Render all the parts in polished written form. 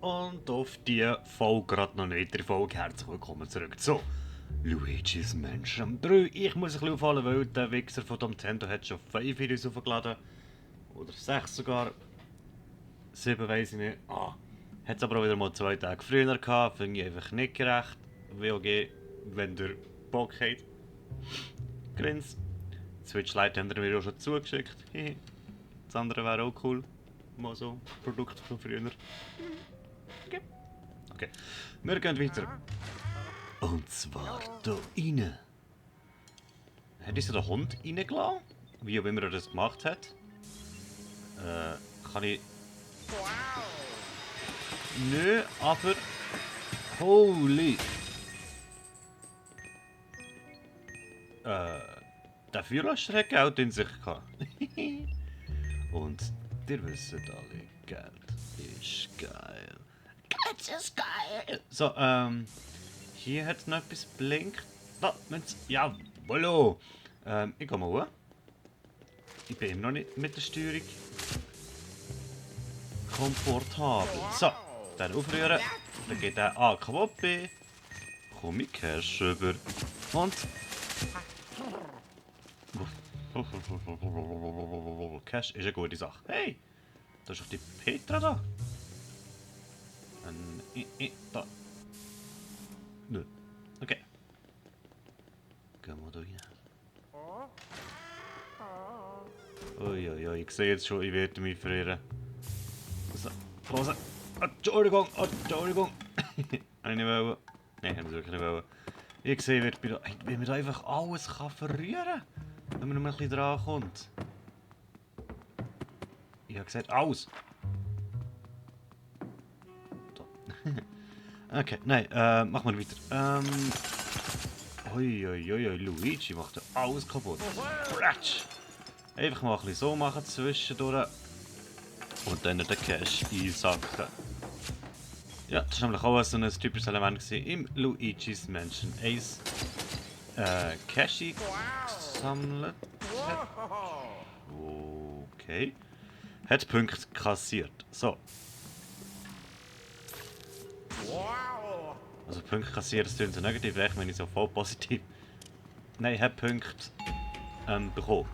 und auf die Folge gerade noch eine weitere Folge. Herzlich willkommen zurück zu Luigi's Mansion 3. Ich muss ein bisschen aufhalten, weil der Wichser von Nintendo hat schon 5 Videos aufgeladen. Oder 6 sogar. 7 weiss ich nicht. Hat es aber auch wieder mal 2 Tage früher gehabt. Finde ich einfach nicht gerecht. WOG, wenn der Bock hat. Grins. Switch Lite haben wir auch schon zugeschickt. Das andere wäre auch cool. Mal so Produkte von früher. Okay. Wir gehen weiter. Und zwar hier rein. Hat uns der Hund reingelassen? Wie auch immer er das gemacht hat. Kann ich... Nö, aber... Holy... Der Führerschein hat Geld in sich gehabt. Und ihr wisst alle, Geld ist geil. Geld ist geil! So, hier hat noch etwas blinkt. Ja, hallo! Ich gehe mal hoch. Ich bin immer noch nicht mit der Steuerung komfortabel. So, dann aufrühren. Dann geht der kaputt. Komm ich Cash rüber. Und... Cash ist eine gute Sache. Hey! Da ist doch die Petra da. Da. Nö. Okay. Gehen wir da rein. Uiuiui, ich sehe jetzt schon, ich werde mich verirren. So, los. Entschuldigung, Entschuldigung. Habe ich nicht wollen. Nein, habe ich wirklich nicht wollen. Ich sehe, wie man da einfach alles verrühren kann. Wenn man nur ein bisschen dran kommt. Ich habe gesagt, aus! So. Okay, nein, machen wir weiter. Uiuiui, Luigi macht ja alles kaputt. Ratsch! Einfach mal ein bisschen so machen zwischendurch. Und dann den Cash einsacken. Ja, das war nämlich auch so ein typisches Element im Luigi's Mansion 1. Cash gesammelt. Okay. Hat Punkte kassiert. So. Also Punkte kassiert, das klingt so negativ, vielleicht wenn ich so voll positiv. Nein, hat Punkte bekommen.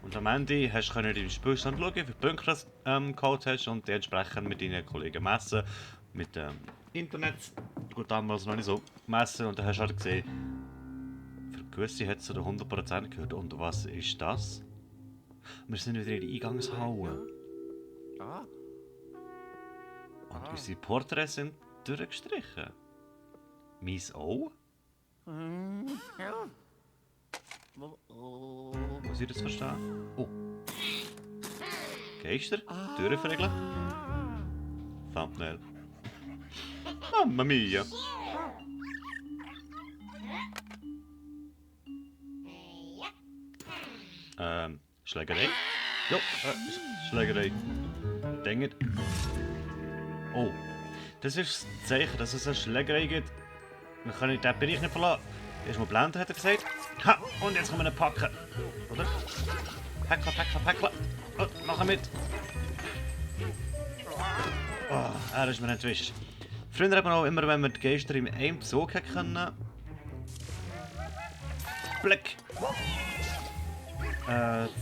Und am Ende hast du deinen Spielstand schauen, wie viele Punkte du geholt hast und dementsprechend mit deinen Kollegen messen. Mit dem Internet. Gut, damals noch nicht so messen und dann hast du halt gesehen, für gewisse hat es zu 100% gehört. Und was ist das? Wir sind wieder in der Eingangshalle. Und unsere Porträts sind durchgestrichen. Meins auch? Muss ich das verstehen? Oh. Geister? Türen verriegeln? Thumbnail. Mamma mia! Schlägerei? Jo, Schlägerei. Denkt. Oh. Das ist das Zeichen, dass es eine Schlägerei gibt. Dann kann ich den Bereich nicht verlassen. Erstmal blenden, hat er gesagt. Ha! Und jetzt können wir ihn packen. Oder? Päckle. Und machen mit. Oh, er ist mir entwischt. Früher hat man auch immer, wenn wir die Geister in einem Zug können. Blick!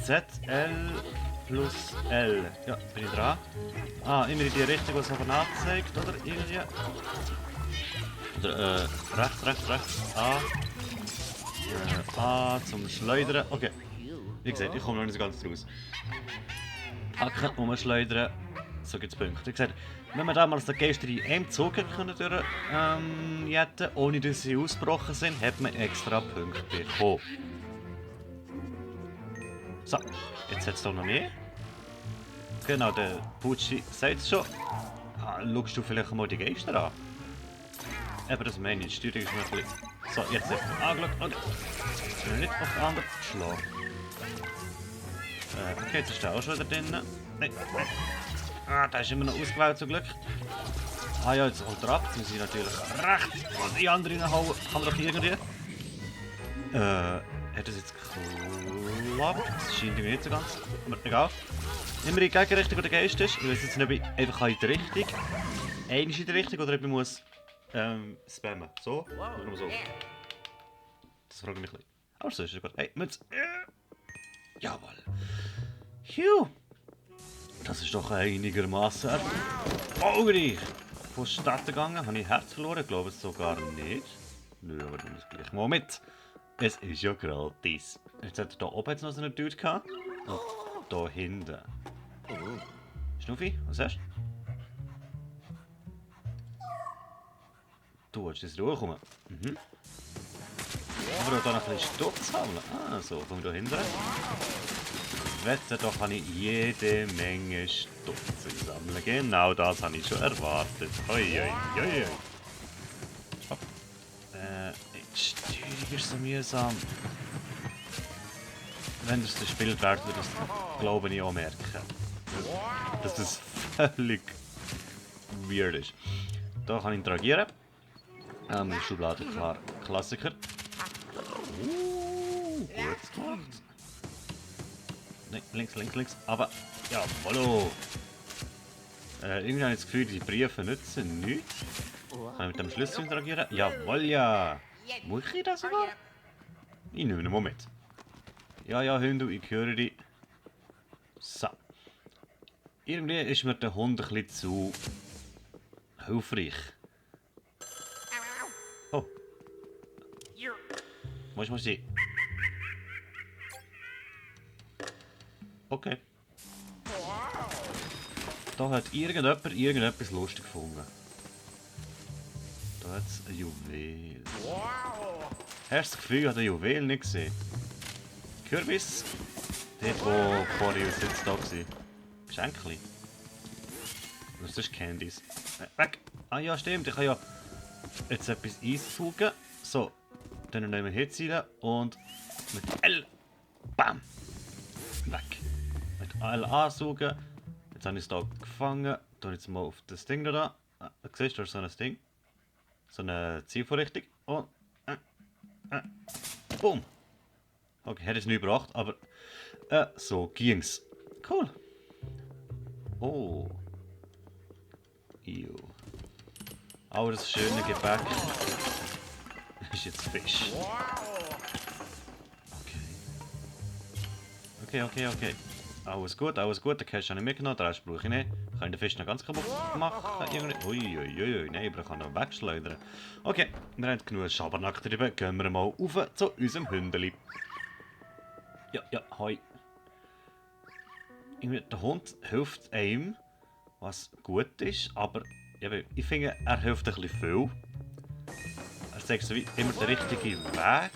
ZL plus L. Ja, bin ich dran. Immer in die Richtung, was es aber anzeigt, oder? Irgendwie. Oder, rechts. A zum Schleudern. Okay. Wie gesagt, ich komme noch nicht so ganz raus. Hacken, umschleudern. So gibt es Punkte. Wie gesagt, wenn wir damals den Geister in einem Zug können durchjetten, ohne dass sie ausgebrochen sind, hat man extra Punkte bekommen. So, jetzt hat es doch noch mehr. Genau, der Pucci sagt es schon. Schaust du vielleicht mal die Geister an? Eben, das meine ich, die Steuerung ist mir ein bisschen... So, jetzt hat er angeschaut. Okay. Jetzt bin ich nicht auf den anderen geschlagen. Okay, jetzt ist der auch schon wieder drin. Nein. Der ist immer noch ausgewählt zum Glück. Ja, jetzt kommt er ab. Jetzt muss ich natürlich rechts und die andere reinhauen. Kann man doch irgendwie. Hat das jetzt geklappt? Das scheint mir nicht so ganz. Aber egal. Immer in die Gegenrichtung, wo der Geist ist. Ich weiß jetzt nicht, ob ich einfach in die Richtung einmal in die Richtung oder ob ich muss spammen. So? Oder nur so? Das frage ich mich ein bisschen. Aber so ist es gut. Hey, Mütze. Jawohl. Phew. Das ist doch einigermaßen erfolgreich. Vonstatten gegangen. Habe ich Herz verloren? Ich glaube es sogar nicht. Nö, aber dann ist gleich mal mit. Es ist ja gratis. Jetzt hat er da oben jetzt noch so einen Dude gehabt. Und da hinten. Schnuffi, was hast du? Du willst ins Ruhe kommen. Mhm. Aber auch da noch ein bisschen Stutz sammeln. Ah, so, komm ich da hinten. Wette, da kann ich jede Menge Stutz sammeln. Genau das habe ich schon erwartet. Hoi, hoi, hoi, hoi. Hopp. Die Steuerung ist so mühsam. Wenn ihr es spielt, werdet ihr das, glaube ich, auch merken. Dass das völlig weird ist. Da kann ich interagieren. Die Schublade, klar, Klassiker. Gut gemacht. Nein, links, links, links. Aber, ja, hallo. Irgendwie habe ich das Gefühl, die Briefe nützen nichts. Kann ich mit dem Schlüssel interagieren? Jawohl, ja. Muss ich das sogar? Ich nehme ihn mal mit. Ja, ja, Hunde, ich höre dich. So. Irgendwie ist mir der Hund ein bisschen zu hilfreich. Oh. Muss ich. Okay. Da hat irgendetwas lustig gefunden. Da hat es ein Juwel. Hast du das Gefühl, ich habe den Juwel nicht gesehen? Kürbis? Dort, wo vorher jetzt da war. Geschenkli. Was ist Candies? Weg! Ah ja, stimmt. Ich kann ja jetzt etwas einsaugen. So. Dann nehmen wir Hitze und mit L. Bam! Weg. Mit L ansaugen. Jetzt habe ich es hier gefangen. Dann jetzt mal auf das Ding da. Siehst du, da ist so ein Ding. So eine Zielvorrichtung. Und. Boom! Okay, hätte es nicht gebracht, aber. So ging's. Cool. Oh. Ew. Aber das schöne Gebäck ist jetzt Fisch. Okay. Alles gut. Den Cash habe ich mitgenommen, den Rest brauche ich nicht. Kann ich den Fisch noch ganz kaputt machen? Uiuiui, nein, aber ich kann noch wegschleudern. Okay, wir haben genug Schabernack getrieben. Gehen wir mal rauf zu unserem Hündeli. Ja, hoi. Der Hund hilft einem, was gut ist, aber ich finde, er hilft ein bisschen viel. Er sagt so wie immer den richtigen Weg.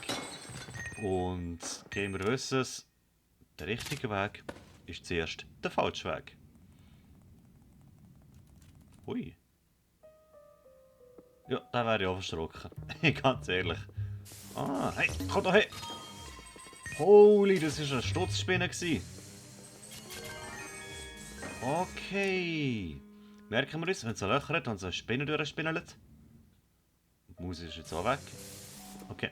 Und Gamer wissen es, der richtige Weg ist zuerst der falsche Weg. Hui. Ja, da wäre ich auch verschrocken. Ganz ehrlich. Ah, hey, komm da her! Holy, das war eine Stutzspinne. Okay. Merken wir uns, wenn es ein Löcher hat und so eine Spinne durchspinnelt. Die Maus ist jetzt auch weg. Okay.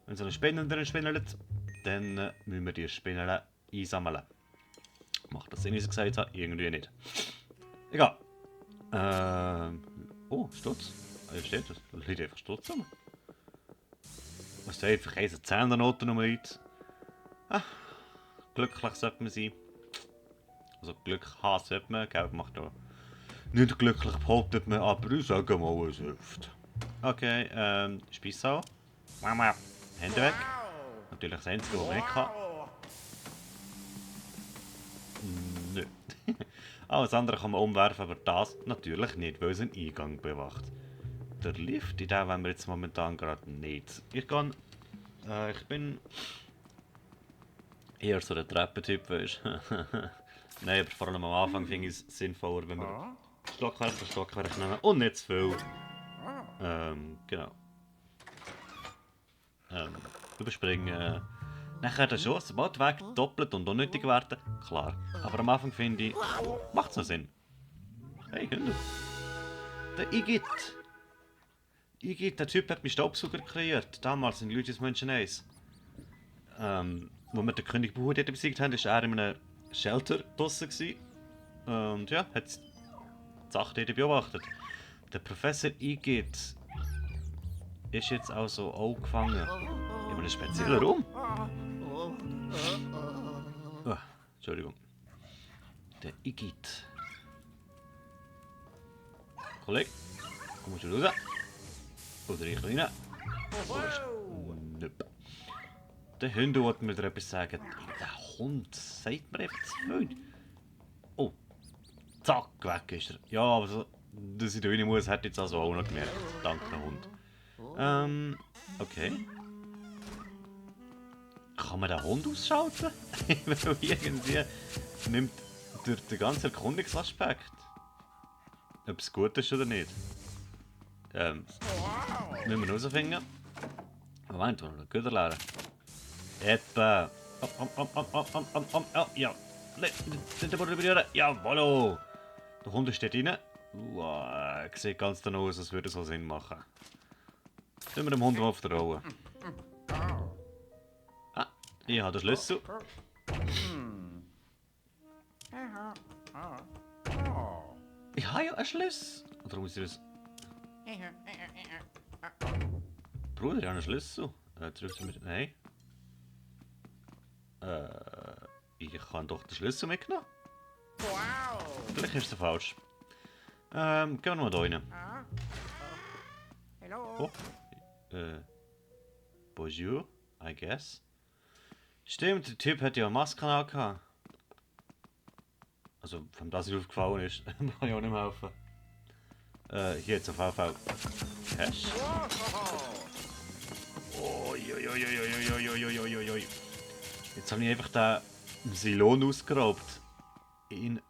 Wenn so eine Spinne durchspinnelt, dann müssen wir die Spinnen einsammeln. Macht das Sinn, wie ich gesagt habe? Irgendwie nicht. Egal. Oh, Stutz. Hier steht das. Da liegt einfach Stutz rum. Was steht für keine 10er-Noten Nummer 1? Ah, glücklich sollte man sein. Also Glück haben sollte man, gell? Macht auch nicht glücklich behauptet man, aber ich sage mal, es hilft. Okay, Speissau. Hände weg. Natürlich das Einzige, was man nicht kann. Nö. Alles andere kann man umwerfen, aber das natürlich nicht, weil es einen Eingang bewacht. Der Lift, in den wollen wir jetzt momentan gerade nicht. Ich bin eher so der Treppentyp, weißt du. Nein, aber vor allem am Anfang finde ich es sinnvoller, wenn wir Stockwerk für Stockwerk nehmen und nicht zu viel. Genau. Überspringen. Nachher dann schon, sobald der Weg doppelt und unnötig werden, klar. Aber am Anfang finde ich, macht es noch Sinn. Hey, Hunde. Der Igitt. Der Typ hat mich Staubsauger kreiert, damals in Luigi's Mansion 1. Wo wir den König Buhu dort besiegt haben, war er in einem Shelter draussen. Und ja, hat die Sache dort beobachtet. Der Professor Igitt ist jetzt also auch gefangen. In einem speziellen Raum. Oh, Entschuldigung. Der Igitt. Kollege, komm schon raus. Oder ich rein. Nope. Der Hund wollte mir dir etwas sagen. Der Hund sagt mir einfach zu viel. Oh, zack, weg ist er. Ja, aber so, dass ich da rein muss, hätte ich jetzt also auch noch gemerkt. Danke, Hund. Okay. Kann man den Hund ausschalten? Weil irgendwie nimmt durch den ganzen Erkundungsaspekt. Ob es gut ist oder nicht. Müssen wir herausfinden. Moment, wir noch Güter lernen. Etwa. Ja. Nicht den Boden berühren. Jawollo. Der Hund steht rein. Sieht ganz danach aus, als würde es so Sinn machen. Tun wir dem Hund mal auf der Rolle. Ah, ich habe den Schlüssel. Ich habe ja einen Schlüssel. Oder muss ich das... Bruder, ich habe einen Schlüssel. Zurück zu mir... Nein. Ich kann doch den Schlüssel mitnehmen. Vielleicht ist er falsch. Gehen wir mal da rein. Oh. Bonjour, I guess. Stimmt, der Typ hat ja eine Maske angehabt. Also, von das er aufgefallen ist, kann ich auch nicht mehr helfen. Hier jetzt auf jeden Fall Cash. Oi. Jetzt habe ich einfach den Silon ausgeraubt. Okay,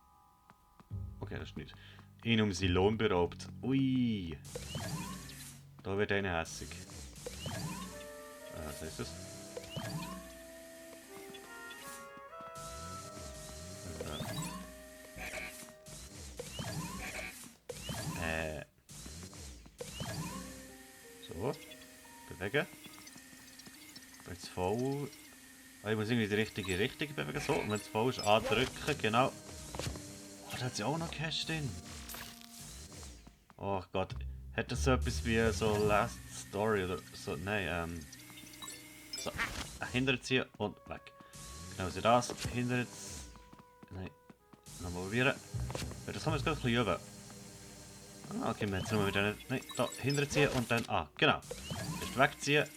das ist nicht. Ihn um Silon beraubt. Ui. Da wird einer hässig. Was heißt das? So. Bewegen. Jetzt voll. Oh, ich muss irgendwie die richtige Richtung bewegen. So, und wenn es voll ist, andrücken, genau. Oh, da hat sie auch noch Cash drin. Oh Gott. Hat das so etwas wie so Last Story oder so? Nein, so. Hinterziehen und weg. Genau so das. Hinterziehen. Nein. Nochmal probieren. Ja, das haben wir jetzt gerade ein bisschen üben. Ah, okay, wir jetzt nochmal mit denen. Nein, da. Hinterziehen und dann. Ah, genau. Erst wegziehen.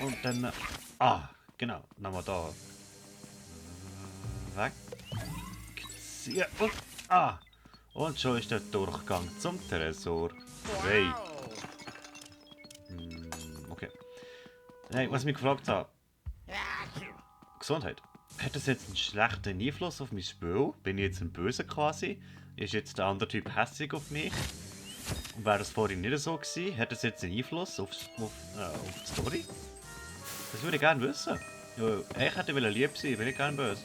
Und dann. Ah, genau. Nochmal da. Wegziehen und. Ah! Und schon ist der Durchgang zum Tresor frei. Okay. Hey, was ich mich gefragt habe. Gesundheit. Hat das jetzt einen schlechten Einfluss auf mein Spiel? Bin ich jetzt ein Böser quasi? Ist jetzt der andere Typ hässlich auf mich? Und wäre das vorhin nicht so gewesen? Hat das jetzt einen Einfluss auf die Story? Das würde ich gerne wissen. Ja, ich hätte lieb sein, bin ich gerne böse.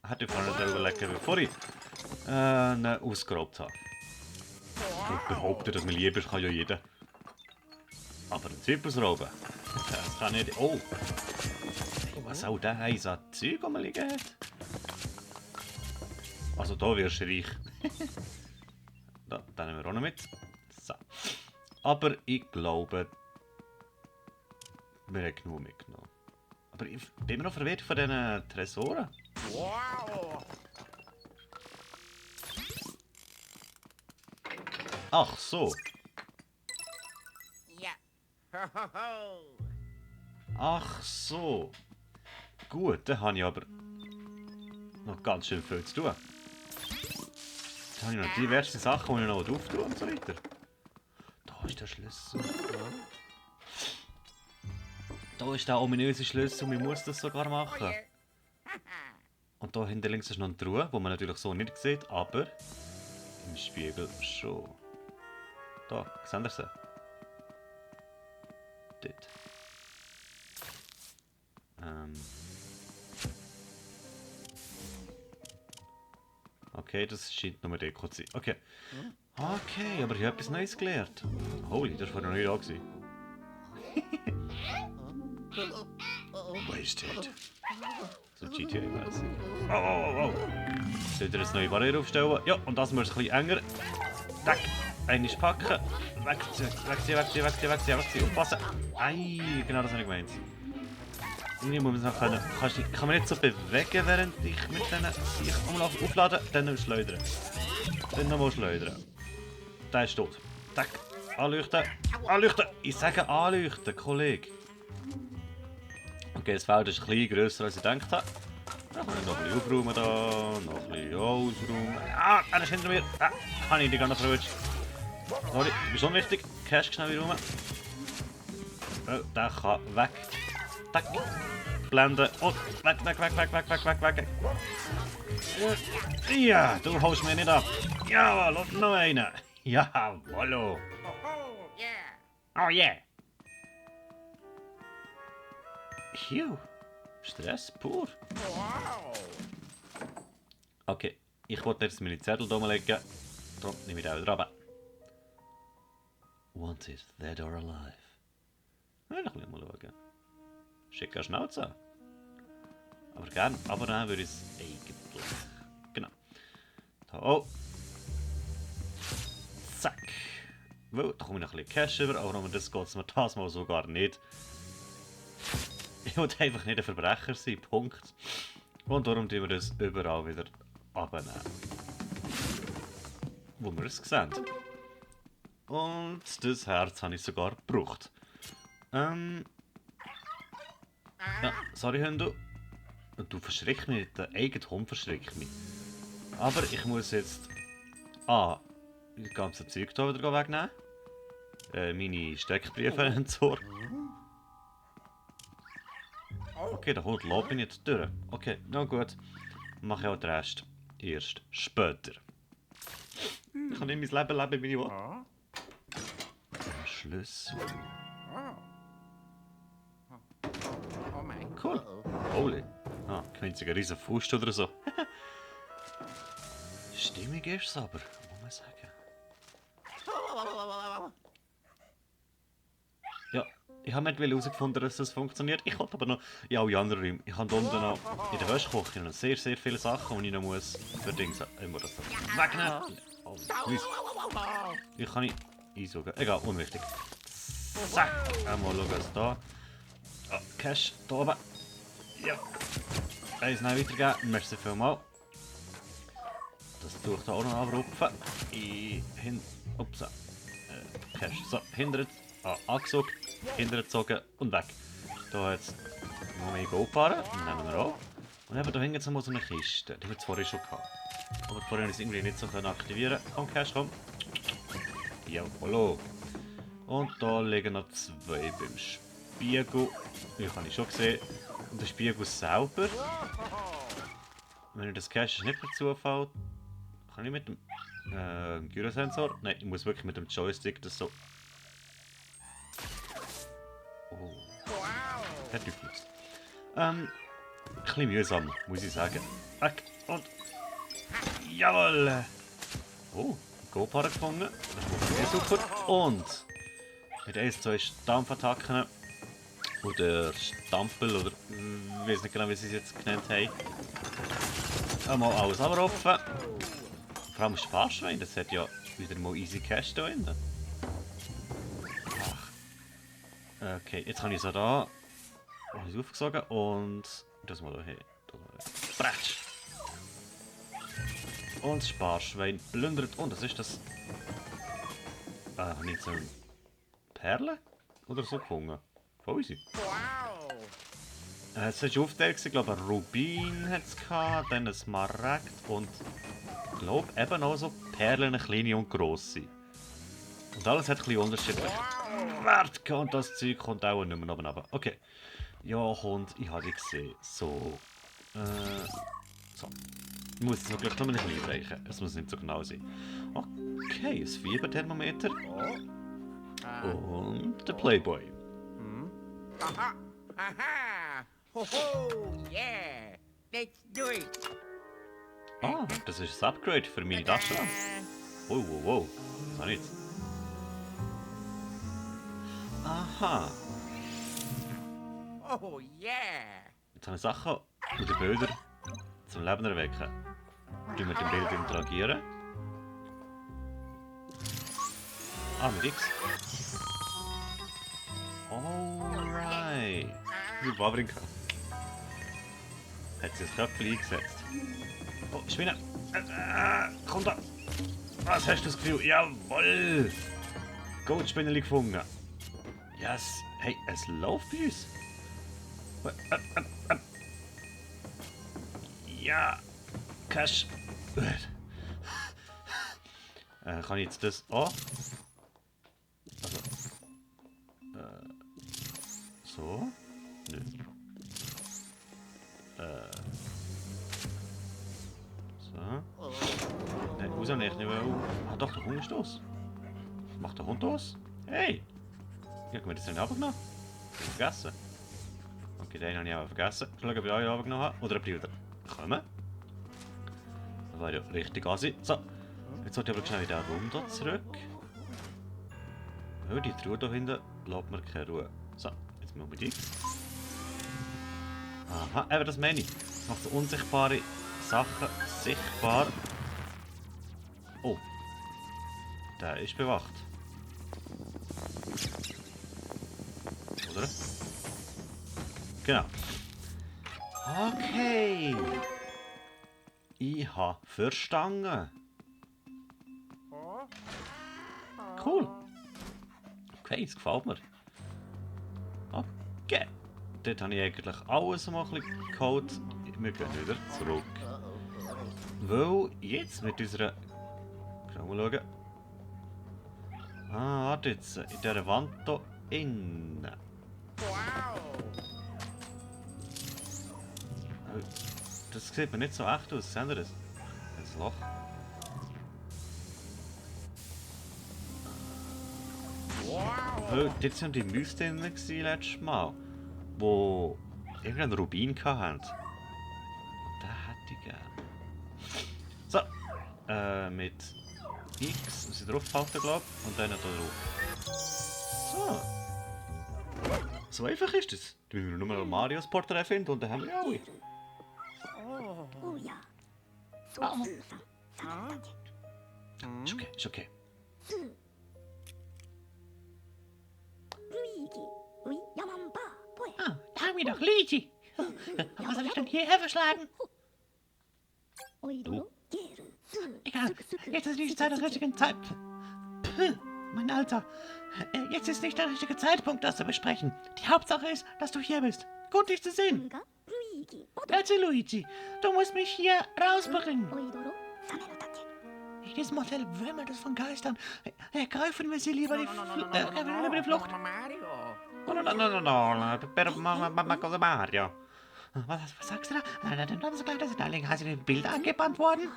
Hätte ich vorhin nicht überlegen, bevor ich ihn ausgeraubt habe. Und behaupten, dass man lieb ist, kann ja jeder. Aber ein Typ ausrauben, das kann nicht. Oh! Was auch der Eis an Zeug rumliegen hat? Also da wirst du reich. Da, den nehmen wir auch noch mit. So. Aber ich glaube, wir haben genug mitgenommen. Aber ich bin immer noch verwirrt von diesen Tresoren. Wow. Ach so. Ja. Ach so. Gut, dann habe ich aber noch ganz schön viel zu tun. Dann habe ich noch diverse Sachen, die ich noch drauf tue und so weiter. Da ist der Schlüssel. Da ist der ominöse Schlüssel und ich muss das sogar machen. Und da hinter links ist noch eine Truhe, die man natürlich so nicht sieht, aber im Spiegel schon. Da, seht ihr sie? Dort. Okay, das scheint nur Deko zu sein. Okay. Okay, aber ich habe etwas Neues gelernt. Holy, das war noch nicht da gewesen. Wasted. So GTA-mäßig. Oh. Soll ich eine neue Barriere aufstellen? Ja, und das muss ein bisschen enger. Tack. Einmal packen. Wegziehen. Aufpassen. Ei, genau das habe ich gemeint. Irgendwie muss man es noch können. Kann man nicht so bewegen, während ich mit denen sich aufladen, dann schleudern. Dann nochmal schleudern. Der ist tot. Tack. Anleuchten. Ich sage anleuchten, Kollege. Okay, das Feld ist ein bisschen grösser, als ich gedacht habe. Dann kann ich noch ein bisschen aufräumen da, noch ein bisschen ausräumen. Ah, er ist hinter mir. Ah, habe ich dich gar nicht verwünscht. Sorry, du bist unwichtig. Cash schnell wieder rum. Oh, der kann weg. Tack. Blenden und weg. Ja, du holst mir nicht ab. Jawohl, und noch einen. Jawollo. Oh yeah. Phew. Stress pur. Okay, ich wollte jetzt meine Zettel rumlegen. Darum nehme ich auch wieder runter. Wanted, dead or alive. Ja, noch ein bisschen mal schauen. Schicker Schnauze. Aber gern abonnieren würde ich es eigentlich. Genau. Da, oh. Zack. Well, da komme ich noch ein bisschen Cash über, aber um das geht es mir das mal so gar nicht. Ich will einfach nicht ein Verbrecher sein, Punkt. Und darum tun wir das überall wieder abnehmen. Wo wir es sehen. Und das Herz habe ich sogar gebraucht. Ja, sorry Hunde. Du verschreckst mich nicht, der eigene Hund verschreckt mich. Aber ich muss jetzt das ganze Zeug hier wieder wegnehmen. Meine Steckbriefe entsorgen. Okay, der Hund lässt mich nicht durch. Okay, na gut. Mache ich auch den Rest erst später. Ich kann nicht mein Leben leben, wie ich will. Schlüssel. Cool. Holy. Gewinnt sich ein riesen Fuß oder so. Stimmig ist es aber, muss man sagen. Ja, ich habe nicht herausgefunden, dass das funktioniert. Ich habe aber noch in alle anderen Räume. Ich habe unten noch in der Wäschküche noch sehr viele Sachen, die ich noch muss für Dings. Ich muss das wegnehmen. Oh, ich kann nicht einsaugen. Egal, unwichtig. Zack. Einmal schauen, was da. Oh, Cash, da oben. Ja. Eins noch weitergeben. Merci vielmals. Das tue ich da auch noch abrupfen. Ups. Cash. So, hinter angezogen, hintergezogen und weg. Da jetzt noch mehr Go-Paaren. Nehmen wir auch. Und eben da hinten jetzt noch so eine Kiste. Die haben wir vorher schon gehabt. Aber vorher ist es irgendwie nicht so aktivieren. Komm, Cash, komm. Ja, hallo. Und da liegen noch zwei beim Spiegel. Die habe ich schon gesehen. Und der Spiegel selber. Wenn ihr das Cash nicht per Zufall. Kann ich mit dem Gyrosensor? Nein, ich muss wirklich mit dem Joystick das so. Oh. Hat aufgelöst. Ein bisschen mühsam, muss ich sagen. Und. Jawohl! Oh, Go-Para gefunden. Das ist super. Und mit 1, 2 Stampfattacken. Oder Stampel, oder ich weiß nicht genau, wie sie es jetzt genannt haben. Einmal alles abrupfen. Vor allem Sparschwein, das hat ja wieder mal easy Cash da drin. Ach. Okay, jetzt habe ich so da. Habe ich aufgesogen und das mal da hin. Bratsch! Und das Sparschwein plündert. Und das ist das. Nicht so eine Perle? Oder so gefunden? Voll easy. Es war aufgeteilt, ich glaube ein Rubin hat es gehabt, dann ein Smaragd und ich glaube eben auch so Perlen, kleine und grosse. Und alles hat ein bisschen unterschiedlich Wert gehabt und das Zeug kommt auch nicht mehr oben runter. Okay. Ja, Hund, ich habe dich gesehen. So. So. Ich muss es noch gleich noch ein bisschen einreichen. Es muss nicht so genau sein. Okay, ein Fieberthermometer. Und der Playboy. Aha! Ho ho! Yeah! Let's do it! Das ist das Upgrade für meine Tasche. Wow. Das habe ich jetzt. Aha. Oh, yeah. Jetzt habe ich Sachen oder Bilder zum Leben erwecken. Tun wir mit dem Bild interagieren. Ah, mit X. Alright. Wie Wawrinka. Hat sie das Köpfchen eingesetzt. Oh, Spinne. Komm da. Was hast du das Gefühl? Jawoll. Goldspinneli gefunden. Yes. Hey, es läuft bei uns. Ja. Cash. Kann ich jetzt das auch? Also. So? Nö. So. Nein, wieso nicht? Ah doch, der Hund ist los. Was macht der Hund los? Hey! Ja, guck mal, das haben wir abgenommen. Vergessen. Okay, den habe ich auch vergessen. Schauen, ob ich euch abgenommen habe. Oder ob die wieder kommen. Das war ja richtig assi. So. Jetzt sollte ich aber schnell wieder runter zurück. Oh, die Truhe da hinten lässt mir keine Ruhe. So, jetzt machen wir die. Aha, eben das meine ich. Das macht so unsichtbare Sachen sichtbar. Oh. Der ist bewacht. Oder? Genau. Okay. Ich habe verstanden. Cool. Okay, das gefällt mir. Okay. Dort habe ich eigentlich alles mal ein bisschen geholt. Wir gehen wieder zurück. Weil jetzt mit unserer... Schauen wir schauen. Ah, warte jetzt. In dieser Wand hier innen. Das sieht mir nicht so echt aus. Seht ihr das? Ein Loch. Weil dort waren die Mäuse drin letztes Mal, wo irgendeinen Rubin hatten. Den hätte ich gerne. So, mit X muss ich draufhalten, glaube ich, und dann da drauf. So. So einfach ist das. Da müssen wir nur mal Marios Porträt finden und dann haben wir alle. Oh ja. So Ist okay, ist okay. Luigi. Oui, Yamamba. Poe. Ah, da haben wir doch Luigi. Was soll ich denn hierher verschlagen? Oidoro. Geru. Egal, jetzt ist nicht der richtige Zeitpunkt. Mein Alter, jetzt ist nicht der richtige Zeitpunkt, das zu besprechen. Die Hauptsache ist, dass du hier bist. Gut, dich zu sehen. Ga. Luigi. Grazie, Luigi. Du musst mich hier rausbringen. Oidoro. Same no tache. In diesem Hotel wimmelt es von Geistern. Ergreifen wir sie lieber die Flucht. Mario. No, per Mario. Was sagst du da? Dann so gleich, dass da hast du den Bilder angebannt worden?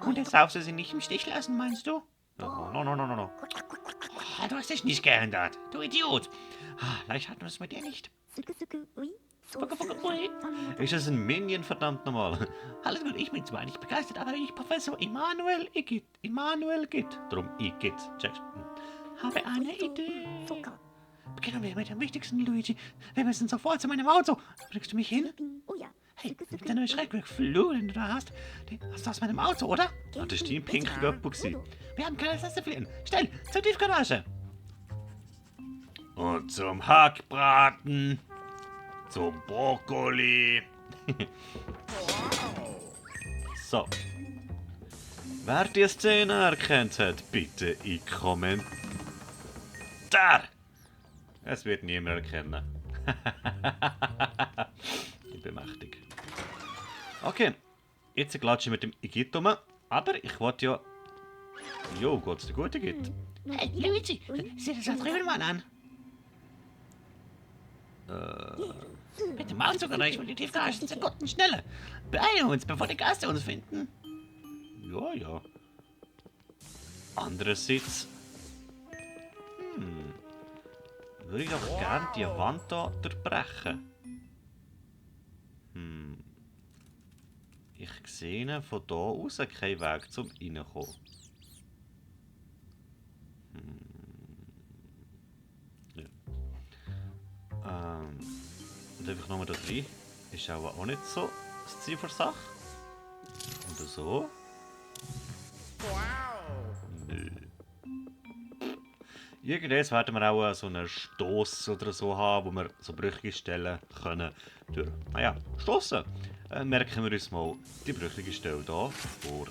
Und jetzt darfst du sie nicht im Stich lassen, meinst du? No. Du hast dich nicht geändert, du Idiot. Leicht hatten wir es mit dir nicht. Suku suku. Oui. So. Ui. Ist das ein Minion, verdammt nochmal? Alles gut, ich bin zwar nicht begeistert, aber ich, Professor Immanuel Igitt, Drum Igitt. Checkst. habe eine Idee. Soka. Beginnen wir mit dem Wichtigsten, Luigi. Wir müssen sofort zu meinem Auto. Bringst du mich hin? Oh ja. Hey, der neue Schreckflug, den du da hast, den hast du aus meinem Auto, oder? Ah, das war dein pinker Göppel. Wir haben keine Tasse fliehen. Schnell, zur Tiefgarage. Und zum Hackbraten. Zum Brokkoli. So. Wer die Szene erkannt hat, bitte in Kommentar. Es wird niemand erkennen. Ich bin mächtig. Okay, jetzt klatsche ich mit dem Igitt um. Aber ich wollte ja... Jo, geht's dir gut, Igitt? Hey, Luigi, sieh das da drüben mal an. Mit dem Auto erreichen wir die Tiefgarage in Sekunden schneller. Beeilen uns, bevor die Gäste uns finden. Ja. Andererseits... Würde ich doch gerne die Wand hier durchbrechen. Ich sehe von hier aus keinen Weg zum Reinkommen. Ja. einfach nur da drin. Ist auch nicht so das Ziel der Sache. Oder so. Nö. Irgendwann werden wir auch so einen Stoss oder so haben, wo wir so brüchige Stellen können durch, naja, stossen. Merken wir uns mal die brüchige Stelle hier vor.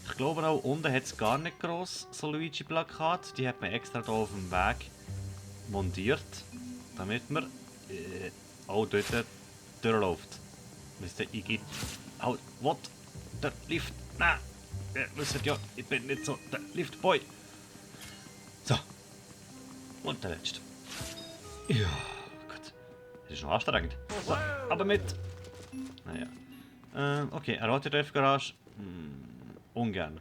Ich glaube auch unten hat es gar nicht gross so Luigi-Plakate. Die hat man extra hier auf dem Weg montiert, damit man auch dort durchläuft. Wisst ihr, ich gehe... Halt, what? Der Lift? Nein! Ihr wisst ja, ich bin nicht so der Liftboy. So. Und der letzte. Ja, gut. Das ist noch anstrengend. So, aber mit... Naja. Okay, eine rote Treffgarage. Ungern.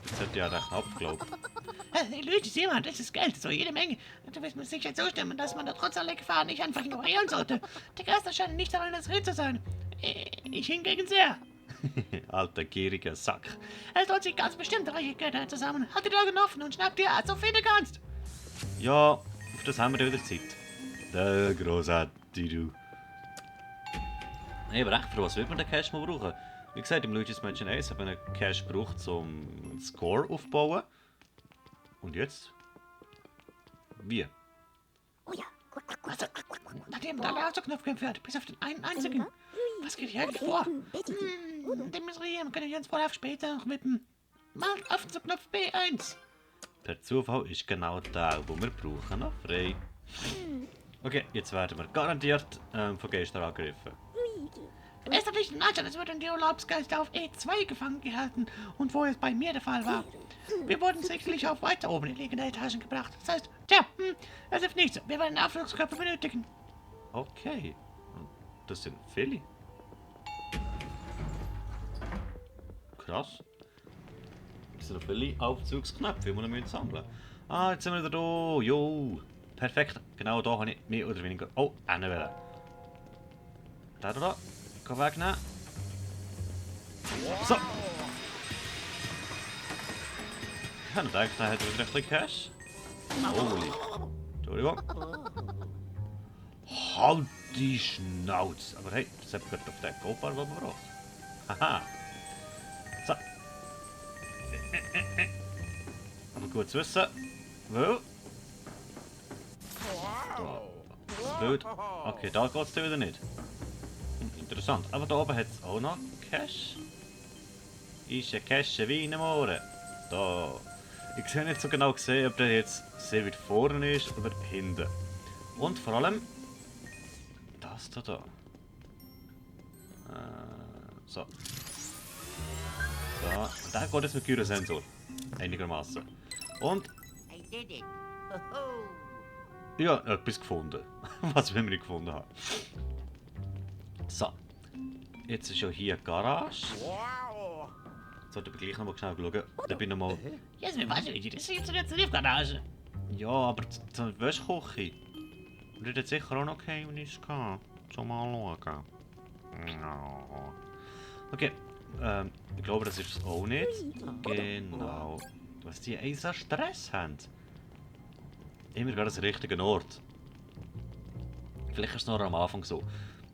Jetzt hat ja recht ab, glaube ich. Luigi, sieh mal, das ist Geld, so jede Menge. Du wirst mir sicher zustimmen, dass man da trotz aller Gefahr nicht einfach ignorieren sollte. Der Geister scheint nicht daran interessiert zu sein. Ich hingegen sehr. Alter, gieriger Sack. Es lohnt sich ganz bestimmt, reiche Götter zusammen. Halt die Augen offen und schnapp dir so viel du kannst. Ja, auf das haben wir wieder Zeit. Der großartige du. Hey, aber echt, für was will man den Cash mal brauchen? Wie gesagt, im Luigi's Mansion 1 hat man einen Cash gebraucht, um einen Score aufzubauen. Und jetzt? Wie? Oh ja. Also, nachdem der Laserknopf geführt, bis auf den einen einzigen. Was geht hier eigentlich vor? Demonstrieren können wir uns wohl auf später noch wippen. Mal auf den Knopf B1. Per Zufall ist genau der, den wir brauchen, noch frei. Okay, jetzt werden wir garantiert von Geistern angegriffen. Es ist natürlich ein Alter, es wurden die Urlaubsgeister auf E2 gefangen gehalten und wo es bei mir der Fall war. Wir wurden sicherlich auf weiter oben in liegende Etagen gebracht. Das heißt, es hilft nichts. Wir werden Aufzugskörper benötigen. Okay. Das sind viele. Krass. Das sind noch viele Aufzugsknöpfe, die wir noch sammeln müssen. Ah, jetzt sind wir wieder da. Jo. Perfekt. Genau da habe ich mehr oder weniger... Oh, einen wollen. Da, da, da. Ich kann wegnehmen. So. Ich habe gedacht, da hätte wieder ein bisschen Cash. Holy. Entschuldigung. Halt die Schnauze. Aber hey, das hat gerade auf den Go-Bar, den wir brauchen. Haha. So. Aber gut zu wissen. Weil... Da. Blöd. Okay, da geht es wieder nicht. Interessant. Aber da oben hat es auch noch Cash. Ist ein Cash wie in einem Ohren. Da. Ich sehe nicht so genau gesehen, ob der jetzt sehr weit vorne ist oder hinten. Und vor allem das da. So. So. Da geht es mit Gyrosensor. Einigermaßen. Und I did it. Ho-ho. ja, etwas gefunden. Was wir nicht gefunden haben. So. Jetzt ist ja hier eine Garage. Wow. Sollte ich gleich noch mal schnell schauen. Da bin ich noch mal. Jetzt mir was, Luigi, das ist jetzt eine Tiefgarage. Ja, aber zur Wäschküche. Und dort hat sicher auch noch Geheimnis gehabt. Schon mal schauen. Ja. Okay. Ich glaube, das ist es auch nicht. Genau. Was die so Stress haben. Immer gerade den richtigen Ort. Vielleicht ist es noch am Anfang so.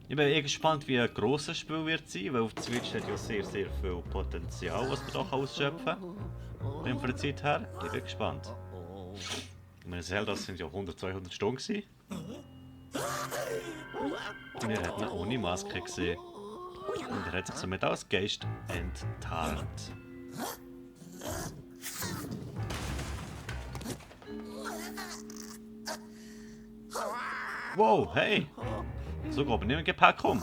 Ich bin gespannt, wie ein grosses Spiel wird sein, weil auf der Switch hat ja sehr viel Potenzial, was man da ausschöpfen kann. Von der Zeit her. Ich bin gespannt. Ich meine, Zelda sind ja 100-200 Stunden gewesen. Und er hat ihn ohne Maske gesehen. Und er hat sich somit als Geist enttarnt. Wow, hey! So geht man nicht mit Gepäck um.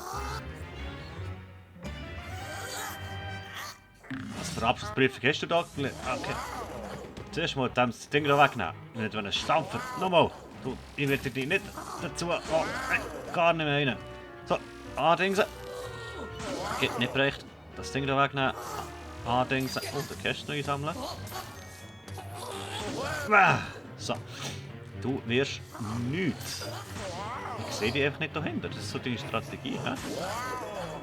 Was für Abschlussbriefung hast du da? Okay. Zuerst mal das Ding da wegnehmen. Nicht wenn er stampft. Nochmal. Du, ich werde dich nicht dazu. Oh, gar nicht mehr rein. So, andingsen. Okay, nicht recht. Das Ding da wegnehmen. Andingsen. Und den Cash noch einsammeln. So. Du wirst nichts. Ich sehe die einfach nicht dahinter. Das ist so deine Strategie, hä?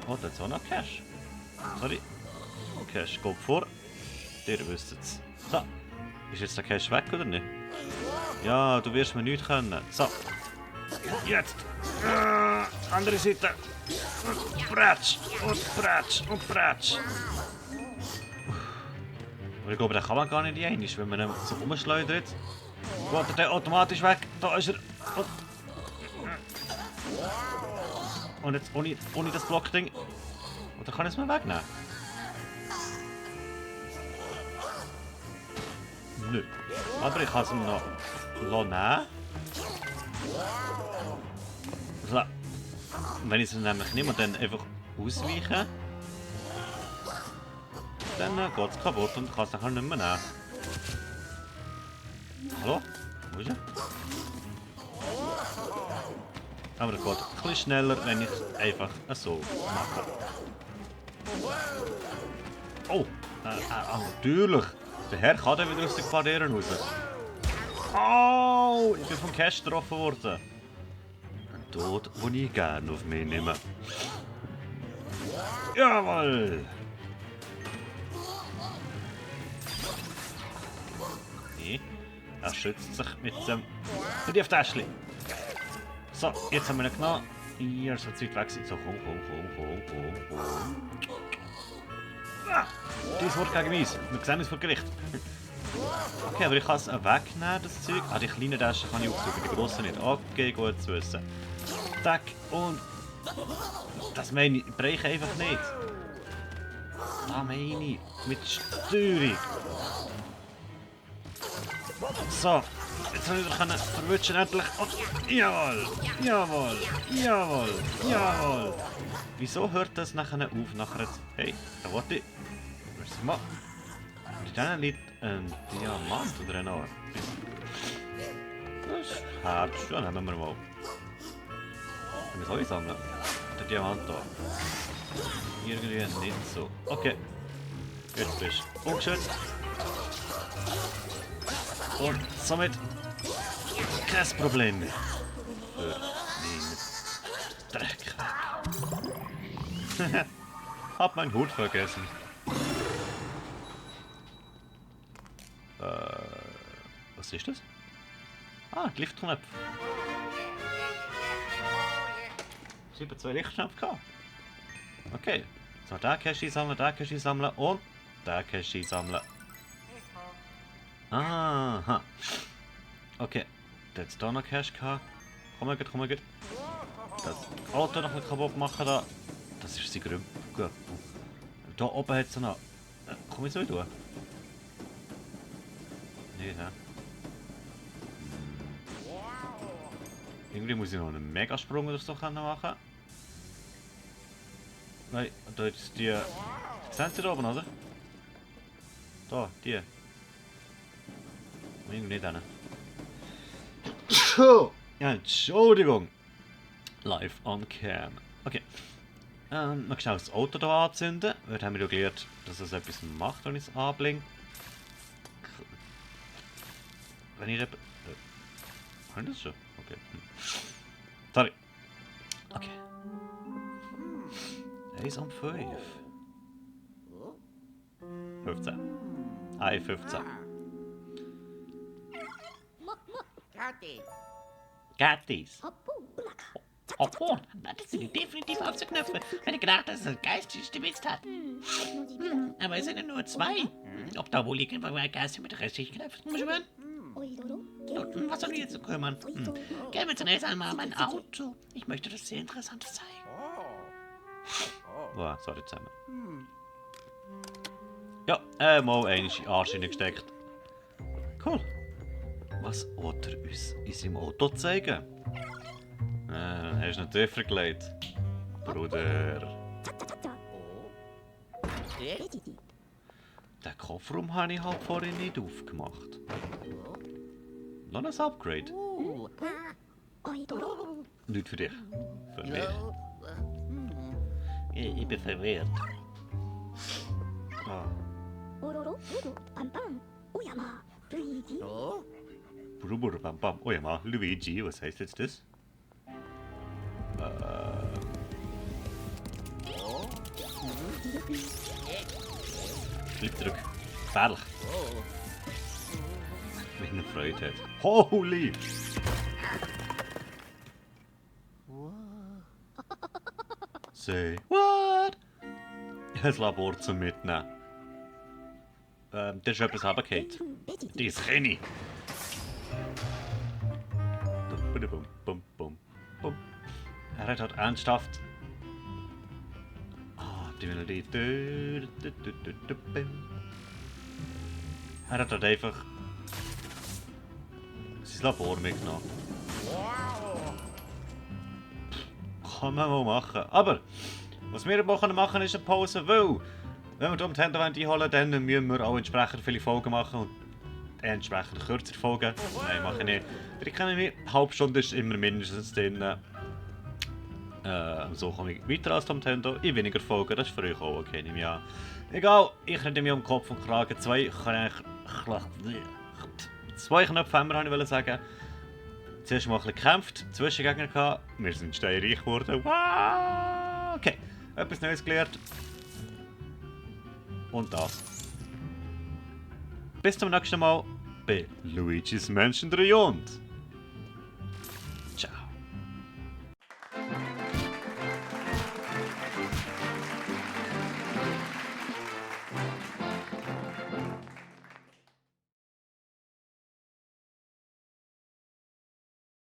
Oh, da ist auch noch Cash. Sorry. Cash geht vor. Ihr wisst es. So. Ist jetzt der Cash weg oder nicht? Ja, du wirst mir nichts können. So. Jetzt. Andere Seite. Und Bratsch. Und Bratsch. Und Bratsch. Aber ich glaube, den kann man gar nicht einmal, wenn man ihn so rumschleudert. Geht er automatisch weg. Da ist er. Und jetzt ohne das Blockding. Oder kann ich es mir wegnehmen? Nö. Aber ich kann es ihm noch nehmen. So. Wenn ich es nämlich nehme und dann einfach ausweiche, dann geht es kaputt und ich kann es nachher nicht mehr nehmen. Hallo? Wo ist er? Aber es geht ein bisschen schneller, wenn ich es einfach so mache. Oh! Natürlich! Der Herr kann dann wieder aus den Quartieren raus. Oh! Ich bin vom Cash getroffen worden. Ein Tod, den ich gerne auf mich nehme. Jawohl! Nee, er schützt sich mit seinem Brieftäschchen. So, jetzt haben wir ihn genommen. Hier so weit weg sein. So, komm. Ah, dieses Wort gegen mich. Wir sehen uns vor Gericht. Okay, aber ich kann es wegnehmen, das Zeug. Ah, die kleinen Taschen kann ich aufsuchen, die grossen nicht. Okay, gut zu wissen. Tack, und... Das meine ich, breche einfach nicht. Das meine ich, mit Steuerung. So, jetzt soll ich wieder verwutschen endlich. Und jawohl. Wieso hört das nachher auf? Nachher jetzt, hey, da wollte ich. Was mal? In denen liegt ein Diamant oder ein Ohr. Das ist Herz, ja, nehmen wir mal. Wie soll ich sammeln? Der Diamant da. Irgendwie nicht so. Okay. Jetzt bist du ungeschützt. Und somit kein Problem mehr. Für den Dreck weg. Hab meinen Hut vergessen. Was ist das? Ah, die Liftknöpfe. Ich habe 2 Lichtknöpfe gehabt. Okay. So, den Cash einsammeln, den Cash einsammeln und den Cash einsammeln. Aha. Okay. Der hat hier noch Cash gehabt. Komm mal gut. Das Auto noch nicht kaputt machen da. Das ist sein Grüppel. Da oben hat es noch. Komm ich so durch? Nicht, hä? Irgendwie muss ich noch einen Megasprung oder so machen. Nein, da ist die. Sehen Sie da oben, oder? Da, die. Irgendwie nicht hin. Ja, Entschuldigung. Live on cam. Okay. Noch schnell das Auto hier anzünden. Dort haben wir ja gelernt, dass es etwas macht, wenn ich es anblinke. Wenn ich... Kann ich das schon? Okay. Sorry. Okay. 1 um 5. 15. Hi, 15. Kathi. Gattis. Obwohl, das sind definitiv Aufzugknöpfe. Wenn ich gedacht, dass es ein Geist ist, der Mist hat. Aber es sind ja nur 2. Ob da wohl liegen, weil wir ein Geist mit restlichen Knöpfen schwören? Und was soll ich jetzt so kümmern? Gehen wir zunächst einmal mein Auto. Ich möchte das sehr Interessantes zeigen. Wow, sorry zusammen. Ja, mal eine Arsch gesteckt. Cool. Was wollte er uns in seinem Auto zeigen? Hast du noch tiefer gelegt? Bruder. Den Kofferraum habe ich halt vorhin nicht aufgemacht. Noch ein Upgrade. Nicht für dich. Für mich. Ich bin verwirrt. Ah. Brubur, bam, bam. Oh ja, mal. Luigi, was heißt jetzt das? Bleib zurück. Gefährlich. wenn er Freude hat. Holy! Say what? Ein Labor zum Mitnehmen. Da ist etwas runtergefallen. ベジ Das kenne ich. Er hat halt ernsthaft. Die Melodie. Er hat halt einfach sein Labor mitgenommen. Kann man mal machen. Aber was wir machen können, ist eine Pause, weil wenn wir die Nintendo einholen, dann müssen wir auch entsprechend viele Folgen machen und entsprechend kürzere Folgen. Nein, mache ich nicht. Ich kenne mich, eine halbe Stunde ist immer mindestens drin. So komme ich weiter als Nintendo in weniger Folgen. Das ist für euch auch okay, nehme ich an. Egal, ich rede mir um Kopf und Kragen. Zwei Knöpfe haben wir, wollte ich sagen. Zuerst mal ein bisschen gekämpft, Zwischengegner gehabt. Wir sind steinreich geworden. Wow! Okay, etwas Neues gelernt. Und das. Bis zum nächsten Mal bei Luigi's Mansion 3 und...